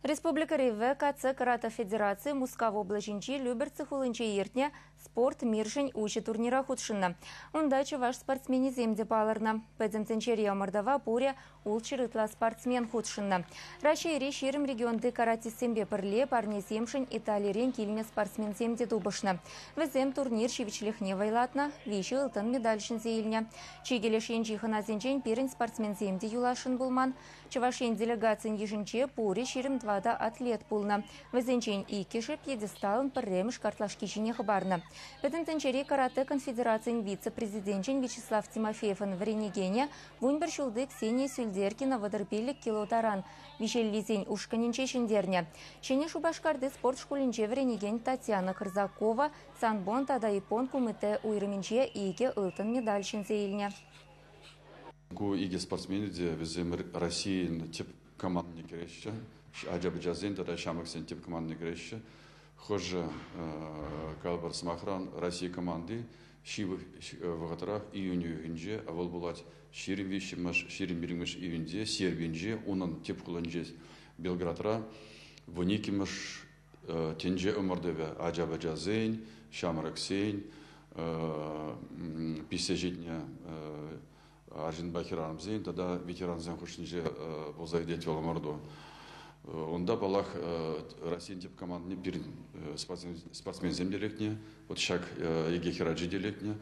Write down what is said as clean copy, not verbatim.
Республикӑри ВКЦ Каратэ Федерацийӗ Мускав облаҫӗнчи Люберцы хулинче иртнӗ спорт миршӗн уҫӑ турнира хутшӑннӑ. Унта чӑваш спортсменӗсем те палӑрнӑ. Пӗтӗм тӗнчери ӑмӑртӑва пурӗ 600 ытла спортсмен хутшӑннӑ. Раҫҫейри 20 регионти каратистсемпе пӗрле парнесемшӗн Италирен килнӗ спортсменсем те тупӑшнӑ. Вӗсем турнир ҫивӗчлӗхне вӑйлатнӑ, 3 ылтӑн медаль ҫӗнсе илнӗ. Чикӗ леш енчи хӑнасенчен пирӗн спортсменсем те юласшӑн пулман. Чӑваш Ен делегацийӗн йышӗнче пурӗ 24 атлет пулнӑ. Вӗсенчен иккӗшӗ пьедесталӑн пӗрремӗш картлашки ҫине хӑпарнӑ. Пӗтӗм тӗнчери каратэ конфедерацийӗн вице-президенчӗн Вячеслав Тимофеевӑн вӗренекенӗ 11 ҫулти Ксения Сюльдеркина 35 кило таран виҫеллисен ушкӑнӗнче ҫӗнтернӗ. Ҫӗнӗ Шупашкарти спорт шкулӗнче вӗренекен Татьяна Корзакова самбон тата япон кумитэ уйрӑмӗнче икӗ ылтӑн медаль ҫӗнсе илнӗ. Ку икӗ спортсменӗ те вӗсем Российӑн тӗп командине кӗреҫҫӗ. Ача-пӑчасен тата ҫамрӑксен тӗп командине кӗреҫҫӗ. Хӑшӗ, калӑпӑр сӑмахран, Россия команди ҫывӑх вӑхӑтрах июнь уйӑхӗнче, вӑл пулать 23-мӗш, 21-мӗш июньте Сербинче, унӑн тӗп хулинче Белградра 12-мӗш тӗнче ӑмӑртӑвӗ ача-пӑчасен, ҫамрӑксен, пиҫсе ҫитнӗ арҫынпа хӗрарӑмсен тата ветерансен хушшинче пулса иртет вӑл ӑмӑрту. Унта, паллах, Российӑн тӗп командине пирӗн спортсменсем те лекнӗ, вот ҫак икӗ хӗрачи те лекнӗ.